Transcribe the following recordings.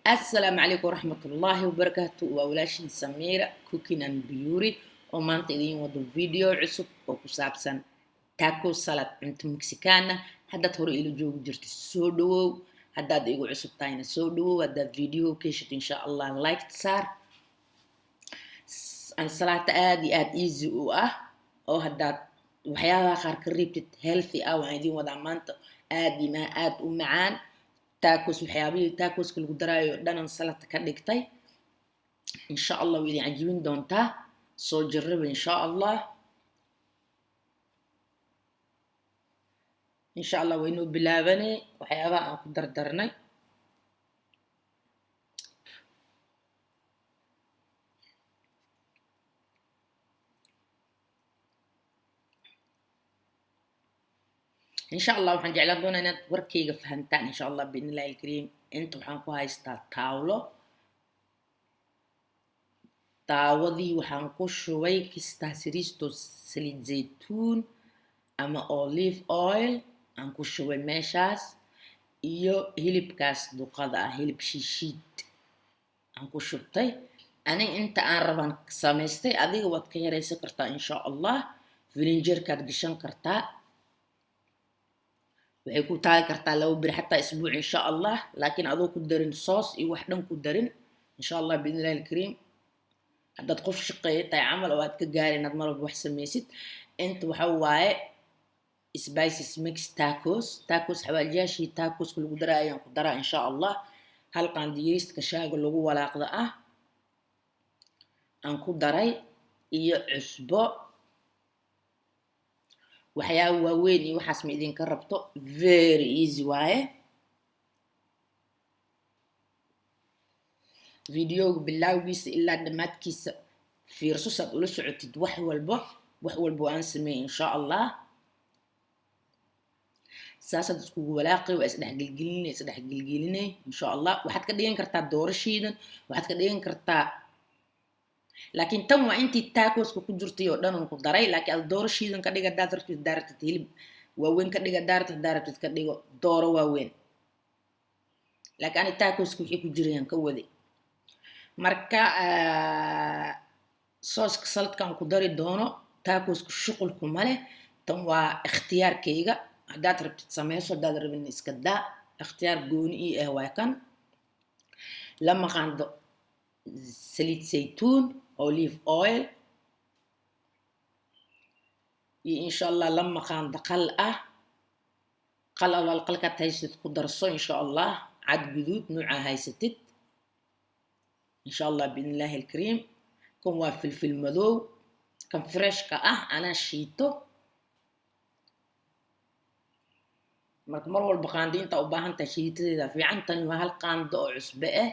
Assalaamu calaykum waraxmatullaahi wabarakaatu. Waa walaashin Samiira Cooking and Beauty oo maanta idiin wado video cusub oo ku saabsan taco salad, cunto Mexicana. Haddaad hore ila joogi jirta, soo dhawow. Haddaad igu cusub tahayna, soo dhawow. Haddaad video ka heshid, insha Allah like saar. Ansalaato aada iyo aada easy u ah oo haddaad waxyaabaha qaar ka reebtid healthy ah waan idiin wadaa maanta, aada iyo aada u macaan. Tacos, waxyaabihii tacoska lagu daraayo dhanan salata ka dhigtay. Insha Allah way idin cajibin doontaa, soo jarraba insha Allah. Insha Allah waynoo bilaabanay waxyaabaha aan ku dardarnay. Insha Allah waxaan jeclaan doonaa inaad warkayga fahantaan, insha Allah biidn illahi alkariim. Inta waxaan ku haystaa taawlo. Taawadii waxaan ku shubay kistaa siriisto saliid zaytuun ama olive oil aan ku shubay meeshaas, iyo hilibkaas duqada ah, hilib shiishiid aan ku shubtay. Aniga inta aan rabaan samaystay, adiga waad ka yaraysan kartaa insha Allah. Filinjeerkaad gashan kartaa, waxay ku taagi kartaa 2 beri, xataa isbuuc insha Allah, laakiin adoo ku darin soos iyo wax dhan ku darin, insha Allah biidn illahi alkariim. Haddaad qof shaqeeya tahay camal oo aad ka gaari inaad mar walba wax samaysid. Inta waxa waaye spices mix tacos, tacos xawaajiyaashii tacoska lagu daraa ayaan ku daraa insha Allah. Hal qaandiyeyska shaaga lagu walaaqda ah aan ku daray iyo cusbo. Waxyaaba waaweyn iyo waxaas ma idinka rabto, very easy waaye. Videoga bilaawgiisa ilaa dhammaadkiisa fiirso saad ula socotid wax walba, wax walba aan sameeyey insha Allah. Saasaad iskugu walaaqay, waa isdhexgelgelinay, isdhexgelgelinay insha Allah. Waxaad ka dhigan kartaa doorashiidan, waxaad ka dhigan kartaa, laakiin tan waa intii tacoska ku jirtay oo dhan ku daray. Laakiin aad doorashiidan ka dhiga haddaad rabtid, haddaa rabtid hilib waaweyn ka dhiga, haddaa rabtid, haddaa rabtid ka dhigo dooro waaweyn. Laakiin ani tacoska wixii ku jirayaan ka waday. Marka sooska saladkan ku dari doono tacoska shuqulku ma leh. Tan waa ikhtiyaarkayga, haddaad rabtid sameyso, haddaad rabin iska daa, ikhtiyaar gooni ii ah waa kan. Lama qaando saliid saytuun, olive oil, iyo insha Allah lama qaando qal ah, qal alaal qalkaad haysatid ku darso insha Allah, cad guduud nuucaa haysatid insha Allah biidn illaahi alkariim. Kan waa filfil madow, kan freshka ah anaa shiito. Marka mar walba qaando intaa u baahan tahay shiitadeeda fiican. Tani waa hal qaando oo cusbe ah.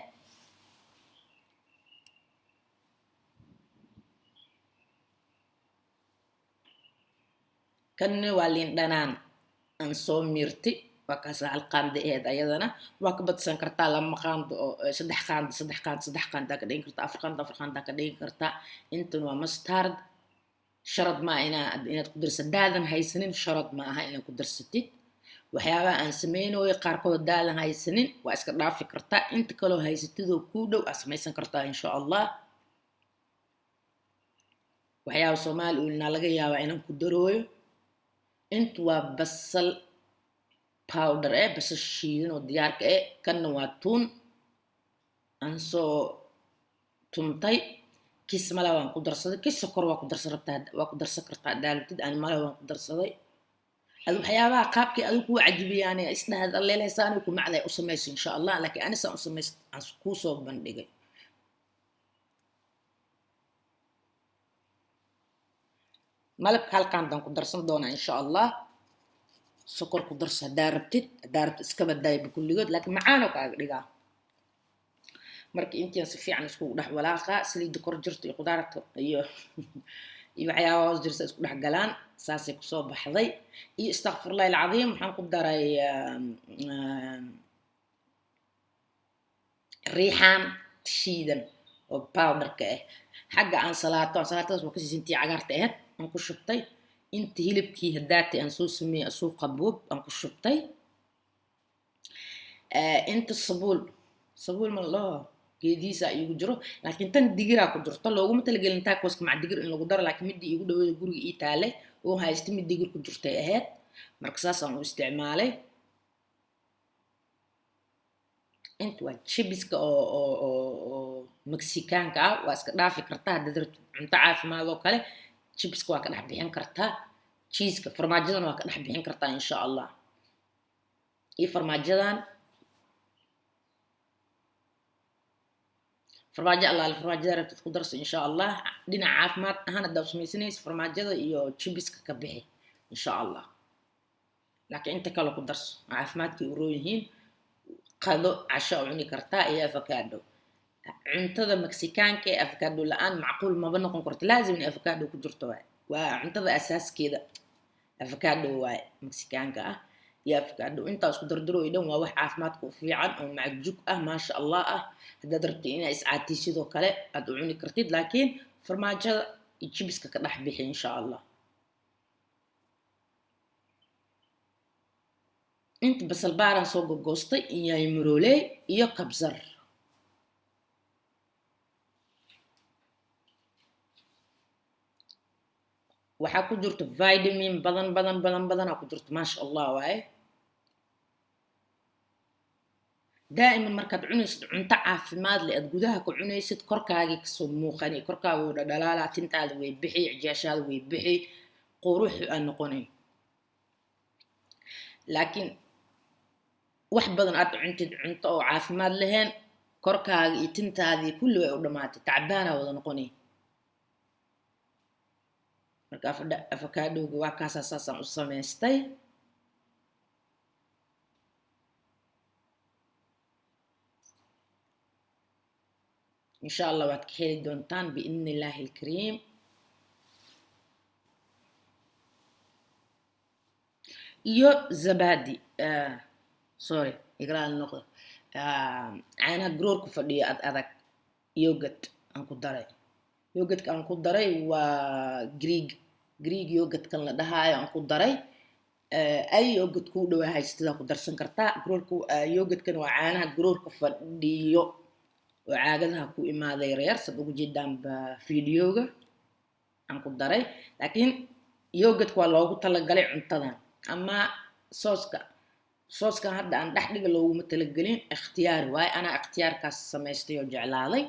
Kanna waa liin dhanaan aan soo miirtay, waa kaas hal qaando aheed. Ayadana waa ka badsan kartaa, lama qaando oo saddex qaando, saddex qaando, saddex qaandaa ka dhigin kartaa, afar qaando, afar qaandaa ka dhigin kartaa. Intan waa mustard. Sharad maa inaad ku darsa daadan haysanin, sharad ma aha inaad ku darsatid. Waxyaabaha aan sameynooyo qaarkood daadan haysanin waa iska dhaafi kartaa, inta kaloo haysatidoo kuu dhow aad samaysan kartaa insha Allah. Waxyaaba Soomaali ulinaa laga yaabaa inaan ku darooyo. Intu waa basal powder eh, basal shiidan oo diyaarka eh. Kanna waa tuun aan soo tuntay. Kis mala waan ku darsaday, kis sokor waa ku darsan rabtaa, waa ku darsan kartaa daalabtid. Ani mala waan ku darsaday. Ad waxyaabaha qaabkii adigu kuu cajibiyaan isdhahad alleeleysaani ku macday u samayso insha Allah, laakiin ani saan u samayst aan kuu soo bandhigay. Malabka hal qaandaan ku darsan doonaa insha Allah. Sokor ku darso haddaa rabtid, haddaa rabtid iska badaayba kulligood, laakiin macaanoo kaaga dhigaa. Marka intian si fiican iskugu dhex walaaqaa, saliidda kor jirto iyo qudaarta iyo waxyaabaha hoos jirta isku dhex galaan, saasay kusoo baxday. Iyo istakfirullahi alcadiim, waxaan ku daray riixaan shiidan oo powderka ah. Xagga ansalaato, ansalaatadaas waa kasii intii cagaarta ahayd aan ku shubtay. Inta hilibkii hadaatay aan soo sameeyey asuu qabuub aan ku shubtay. Inta sabuul Sabuul ma la dhaho, geedihiisa iigu jiro, laakiin tan digiraa ku jirto. Looguma talagelin tacoska mac digir in lagu daro, laakiin midii iigu dhawada guriga ii taalay oo haysta mid digir ku jirtay ahayd, marka saasaan u isticmaalay. Inta waa chibiska oo Mexicaanka ah. Waa iska dhaafi kartaa haddaad rabtid cunto caafimaad oo kale. Chibiska waa ka dhex bixin kartaa, cheeseka, farmaajadana waa ka dhex bixin kartaa, insha Allah. Iyo farmaajadan, farmaajo allaale farmaajada rabtid ku darso, insha Allah. Dhinaca caafimaad ahaan haddaa samaysanaysa, farmaajada iyo chibiska ka bixi, insha Allah, laakiin inta kale ku darso, caafimaadkay u roon yihiin. Qado, casho u cuni kartaa. Iyo avocado, cuntada Mexicaanka ee avocado la-aan macquul maba noqon karto. Laazim in avocado ku jirto waay, waa cuntada asaaskeeda avocado waaye Mexicaanka ah. Iyo avocado intaa isku dardaro dhan waa wax caafimaadka u fiican oo macjug ah, maasha Allah ah. Haddaad rabtid inaa iscaatii, sidoo kale aad u cuni kartid, laakiin farmaajada iyo jibiska ka dhex bixi, insha Allah. Inta basal baaraan soo gogoostay, yaanyo marooley iyo kabsar. Waxaa ku jirto vitamin badan badan badan badanaa ku jirto, maasha Allah waaye. Daa'iman markaad cunaysid cunto caafimaad leh, aad gudaha ku cunaysid, korkaagii kasoo muuqani, korkaaga wuu dhadhalaalaa, tintaada way bixi, cijaashaada way bixi, quruxu aan noqonayn. Laakiin wax badan aad cuntid cunto oo caafimaad lahayn, korkaaga iyo tintaadii kulli way u dhamaatay, tacbaanaa wada noqonay. Marka afakaadhowga waa kaasaa, saasaan u samaystay. Insha Allah waad ka heli doontaan biidni illaahi alkariim. Iyo zabadi, sorry, igraal noqdo, caanaha garoorku fadhiyo ad adag, yogurt aan ku daray. Yogurtka aan ku daray waa Greek yogurtkan la dhahaayo aan ku daray. Ay yogurt kuu dhawaa haystidaa ku darsan kartaa. Garoorka yogurtkan waa caanaha garoorka fadhiyo oo caagadaha ku imaaday yaryar, sad ugu jeedaanba videoga aan ku daray. Laakiin yogurtka waa loogu talagalay cuntadan ama sooska. Sooskan hadda aan dhex dhiga looguma talagelin, ikhtiyaari waaye. Anaa ikhtiyaarkaas samaystay oo jeclaaday.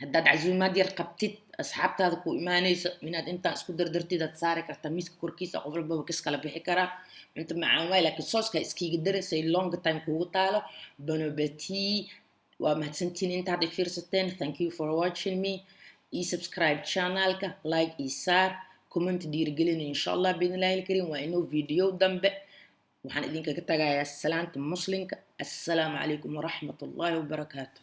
Haddaad casuumaad yar qabtid, asxaabtaada ku imaanaysa, inaad intaan isku dardartid aad saari kartaa miiska korkiisa, qof walbaba kis kala bixi karaa. Cunto macaan waay, laakiin sooska iskiiga darin say long time kuugu taalo. Bon appétit. Waa mahadsantihiin inta hadda fiirsateen. Thank you for watching me. E subscribe channelka, like ii saar, comment dhiirigelin, insha Allah biidnillahi alkariim. Waa inoo video dambe. Waxaan idinkaga tagayaa salaanta muslimka: assalaamu calaykum waraxmat ullahi wabarakaatu.